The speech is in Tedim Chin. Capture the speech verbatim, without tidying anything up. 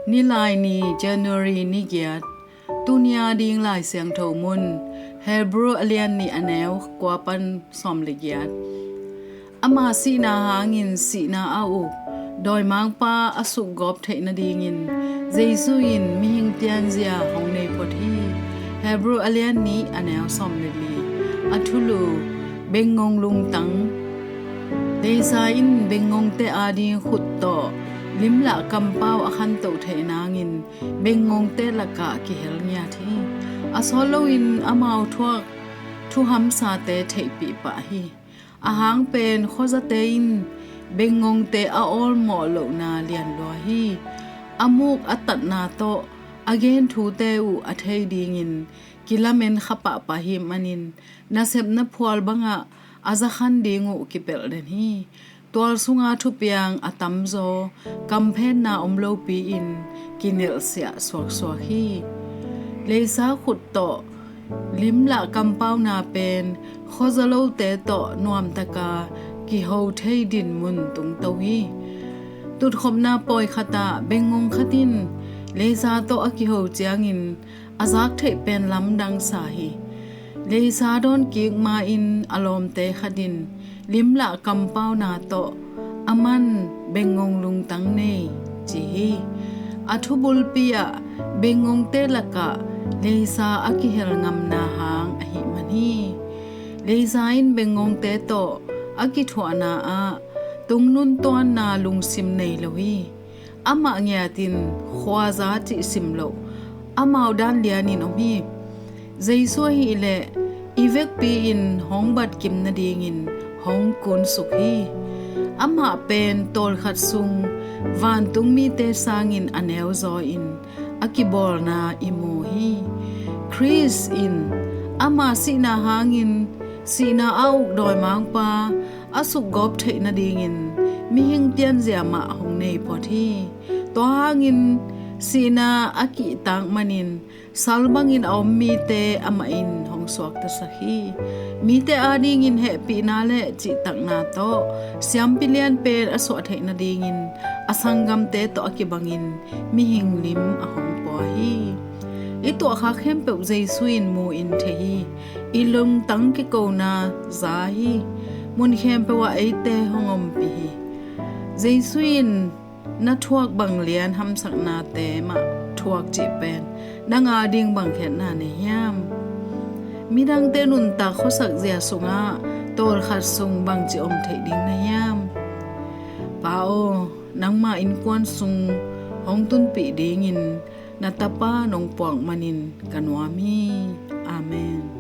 Nilaini, January ni giat. Tuni a ding Lai Siangtho mun, Hebrew a lian nih, a neu kua pan sawm le giat. Ama sihna hangin sihna a uk dawimangpa a sukgawp theih nadingin Jesu in mihing pianzia hong nei phot hi. Hebrew a lian nih, a neu sawm le li. A thulu: Bengngong lungtang. Leisa in bengngongte ading khut tawh limlah kampau a khantoh theih nangin bengngongte lakah kihel ngiat hi. A sawt loin amau thuak thuhamsate theihpih pah hi. A hang pen khuazate in bengngongte a awlmawh lohna lianlua hi. A muk a tatna tawh a gen thute uh a thei dingin kilamen kha pahpah hi manin nasepna phual bangah a zakhan ding uh kipelh den hi. Tual sunga thupiang a tamzaw kamphenna om lopi-in kinelhsiah suaksuak hi. Leisa khut tawh limlah kampauna pen khuazalote tawh nuamtaka kiho thei dinmun tungto hi. Tutkhopna pawi khatah bengngong khat in leisa tawh a kiho ciangin a zak theih pen lamdang sa hi. Leisa dawn kik ma-in a lawmte khat in limlah kampauna tawh aman bengngong lungtang nei ci hi. A thubulpi ah bengngongte lakah leisa a kihel ngamna hang ahih man hi. Leisa in bengngongte tawh a kithuahna ah tungnuntuanna lungsim nei lo hi. Amah ngiatin khuaza cih sim loh amau dan lianin om hi. Jesu ahileh i vekpi-in hong batkim nadingin hong kunsuk hi. Amah pen tawlkhat sung vantung mite sangin a neuzaw-in a kibawlna i mu hi. Khrist in ama sihna hangin sihna a uk dawimangpa a sukgawp theih nadingin mihing pianzia mah hong nei phot hi. Tua hangin sihna a kihtak manin sal bangin a om mite amah in hong suaktasak hi. Mite adingin hehpihna le cihtakna tawh siampi lianpen a suah theih nadingin a sanggamte tawh a kibangin mihing lim a hong pua hi. I tuahkhak khempeuh Jesu in mu-in thei hi. I lungtang kikona za hi. Mun khempeuh ah eite hong ompih hi. Jesu in na thuak bang lian hamsaknate mah thuak cih pen nang ading bang khiatna nei hiam? Midangte nuntak khuasak zia sungah tawlkhat sung bangci om theih ding na hiam? Pa aw, nangma innkuan sung hong tunpih dingin na tapa nong puak manin ka nuam hi. Amen.